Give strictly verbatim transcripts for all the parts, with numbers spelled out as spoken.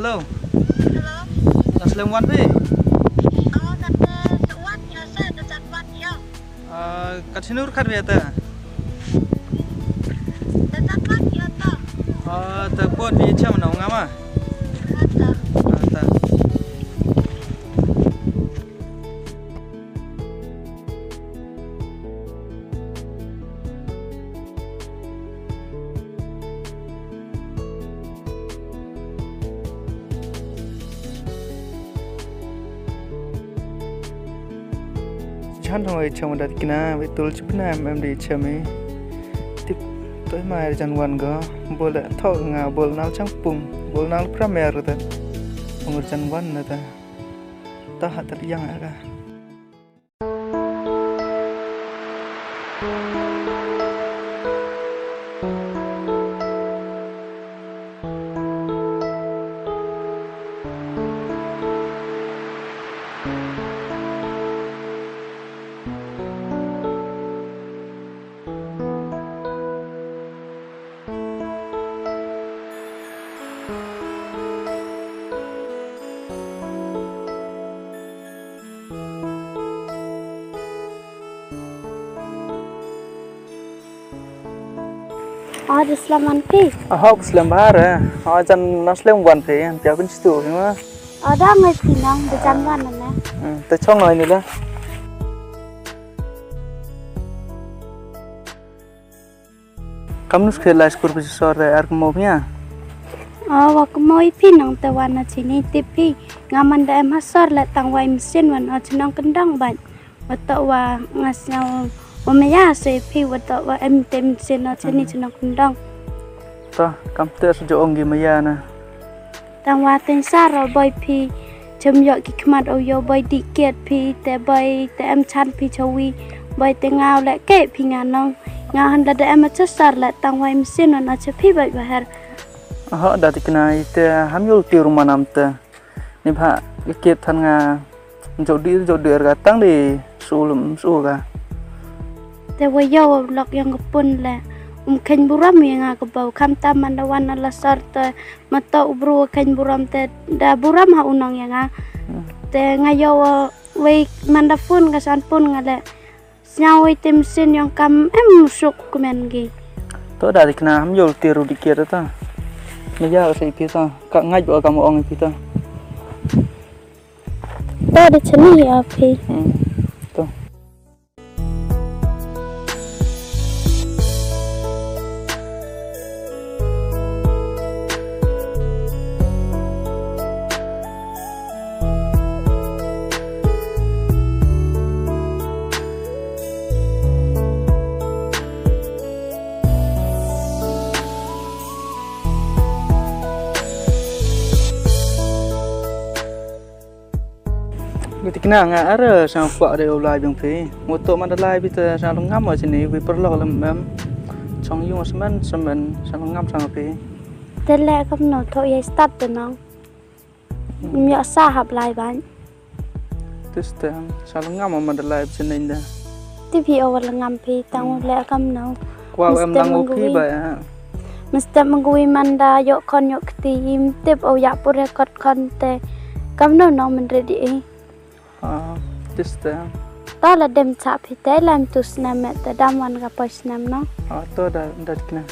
Hello. Hello. Nga slem wan phi. Oh, kata sa wan ïa sa, da jan wan ïa. Ah, kat sini ruh kat phi ata. Da jan wan ïa ta. Ah, ta pot phi chem na nga ma. Ata. Ata. Chan thong ai chem da kina, wei tul chipna em em di chem e. Tip toi mai jan wan go, bol da thok nga, bol nal chang pung, bol nal pramer ta. Pung jan wan na ta. Ta hat ta yang aga. Ah, da slem wan phi. Ah, hok slem bha re. Ah, jan na slem wan phi. Pia pyn stu phi ma. Ah, da ngai phi nang, da jan wan na. Hmm, te chong ngai ni la. Kam nus khe lai skur phi sor re ar kmo phi ya. Oh, wa kmo i phi nang te wan na chini tip phi. Nga man da em ha sor le tang wai mesin wan o chnong kyndong ban. Wa to wa nga sñiaw wa maya se phi wa to wa em te mesin o chini chnong kyndong. To, kam te su jo ong gi maya na. Tang wa teng sar o boi phi. Chem yok ki khmat o yo boi di kiet phi te boi te em chan phi chawi. Boi te ngau le ke phi nga nong. Nga han da da em cha sar le tang wai mesin on a cha phi boi baher. Ho da tikna i te ham yol ti rumanam te. Ni bha ki kiet than nga. Jodi jodi er ga tang di sul sul ga. Te wa yo lok yang pun le. Um khen buram ya nga ka bau kham tam man da wan la sar te. Mato u bru khein buram te da buram ha u nong ya nga. Hmm. Te nga yo wei man da phone ka san phone nga le. Sñiaw wei te mesin yong kam em suk kmen gi. To da dikna ham yol tiru dikir ta. Me ya ka sei phi ta. Ka ngaj ba kam ong phi ta. To da chani ya phi. Hmm. To. Bitikna nga ara sang kwah de u lai biang phi. Muto man da lai bita sang lungam wa sini bi perlok lem em. Chong yung semen semen sang lungam sang phi. Te le kam no tho ye start te nong. Mya sa hap lai ban. Tis te sang lungam man da lai sini da. Ti phi o wa lungam phi tang le kam no. Kwah em nang o phi ba ya. Mesti mengui man da yok kon yok kti im tip o yak pur kot kon te. Kam no nong men ready eh. Ah, tis te. To la dem cha phi te lam tu snam me te dam wan ka poi snam no. Ah, to da da kna.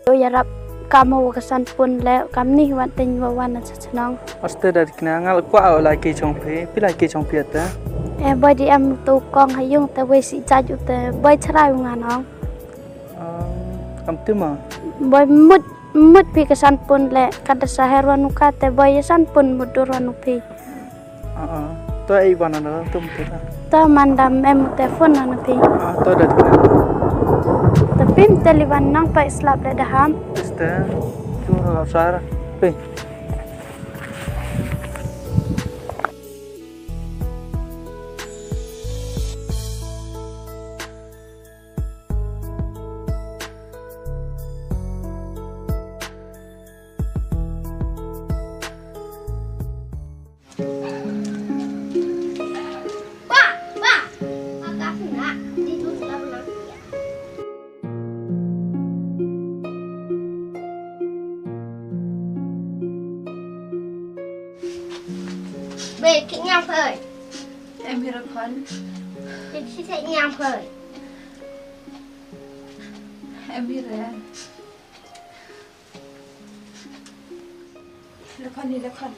Yo yarap kamo ka san pun le kam ni wan ten wa wan na cha chnong. Aste da kna ngal kwah o la ki chong phi, pi la ki chong phi te. Eh, boi di am tu kong ha yung te wei si cha ju te boi chrai nga nong. Ah, kam ti ma. Boi mut mut phi ka san pun le ka da sa her wan u ka te boi ya san pun mut dur wan u phi. Ah, ah. To ai wan na tum tu ta. To man dam em te phone na phi. Ah, to da tu. Te pim te li wan nang pai slap le da ham. Este. Tu ha sar. Phi. Nyam phơi. Em hi ra khon. Em hi ra. Lakhon ni lakhon.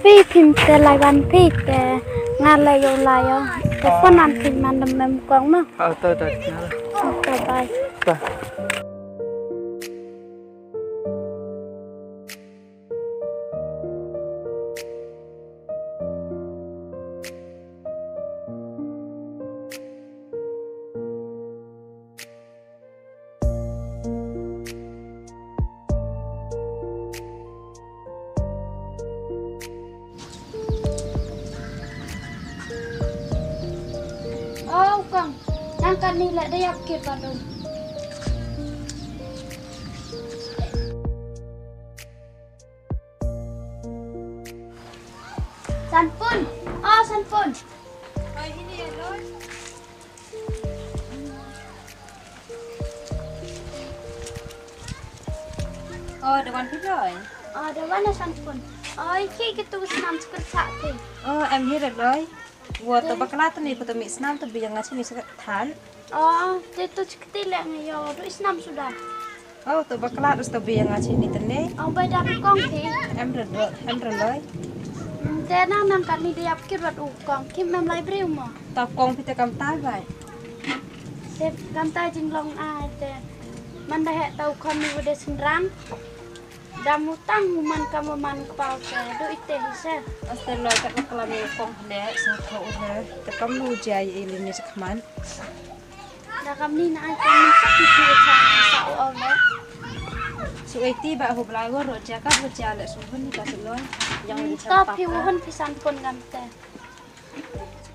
Phi phim te lai wan phi te nga la yo la yo. Te phone an phi man dam mem kong ma. Ah, to, to, to. To, bye. To. Oh, kong. Nang kani la dei ap kit badu. Sanpun. Oh, Sanpun. Oh, da wan phi Bloi? Oh, da wan na Sanpun. Oh, i ki ki tu snam skul sa ki. Oh, em hi re Bloi. Wa to bakla to ni ko to mi snam to biang nga chini sa than. Oh, te to chikti le nga yo, ru snam suda. Oh, to bakla to sto biang nga chini tene. Oh, bai da kong ki. Em re Bloi, em re Bloi. Te nang nang kani dei ap kit wat u kong ki mem library mo. To kong phi te kam tai bai. Te kam tai jinglong ai te. Man da he tau khon ni wade synrang. Da mutang mu man ka mu man kpaw te du ite hi se. Aste loi kat na klam ni kong hne sa tho u hne. Te kam lu jai i lini sa khman. Da kam ni na ai kam ni sa ki ki cha sa u au le. Su ai ti ba hu blai wo ro ja ka hu ja le su hun ka su loi. Yang ni ta phi u hun phi Sanpun ngam te.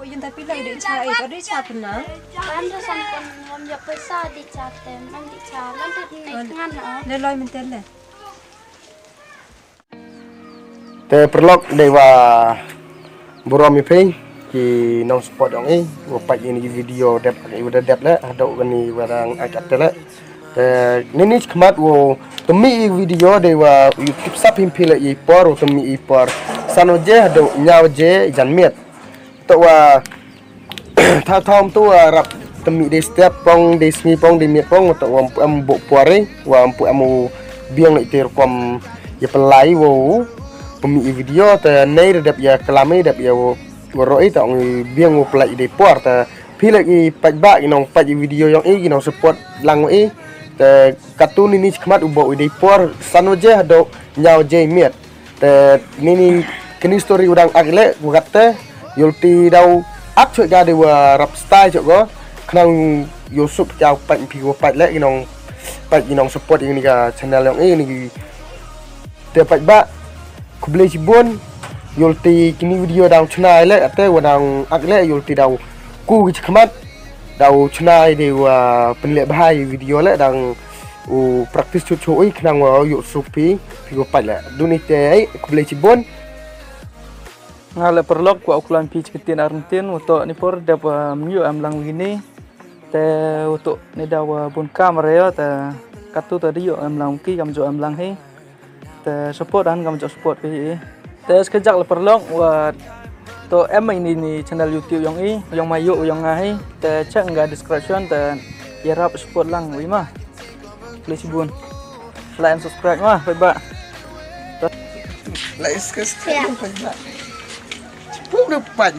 Oi, yun ta phi lai dei cha, eh, ko dei cha phi na. Wan da Sanpun ngam yok pisa dei cha te, man dei cha, lan te ni ngan na. Le loi men te le. Te paralok dei wa burom ïa phi ki nong support ïong i, wa peit ïa kine ki video dep, ïa u da dep le haduh kane wa dang ai kat te le. Te nini khmat wa temi ïa video dei wa ïa tip sap hi phi le ïa i por, wa temi ïa i por san waje haduh hynñiew waje jan miet. To wa thaw thaw to wa rap temi dei step pong, dei sngi pong, dei miet pong, to wa em buh por i, wa em pu em u biang ïa te rukom ïa pynlai wa u pemi ïa video, te nei re dep ïa klam i, dep ïa wa roh i, te ong i biang wa pynlai ïa dei por, te phi le i peit ba ki nong peit ïa video ïong i, ki nong support lang wa i, te katto nini khmat u buh ïa dei por san waje haduh hynñiew waje miet. Te nini kini story u dang ak le, wa kat te, ïoh ti daw ak choi ka de wa rap style choi ko, khnang ïoh suk ka peit phi wa peit le, ki nong peit ki nong support ïa kani ka channel ïong i, kini ki te peit ba, khublei chibun, ïoh ti kini video dang chna le, kat te wa dang ak le, ïoh ti daw ku ki chakhmat. Daw chna i dei wa pynleh bha i video le dang u practice chut chut i khnang wa ïoh suk phi phi wa pait le. Duni te ai khublei chibun. Nga le paralok wa u klan phi chkitin arntin wa to ni por dep wa mnyu em lang wini. Te wa to ni daw wa bun kam re yo te katu te di yo em lang ki kam jo em lang hi. Te support han kam jok support phi hi. Te skejak le paralok wa to em mai ni ni channel YouTube yong i, yong mai yo yong nga hi. Te check nga description te ïarap support lang wi ma. Please bun. Like and subscribe ma, bye bye. Like subscribe bye bye. Pum de pan.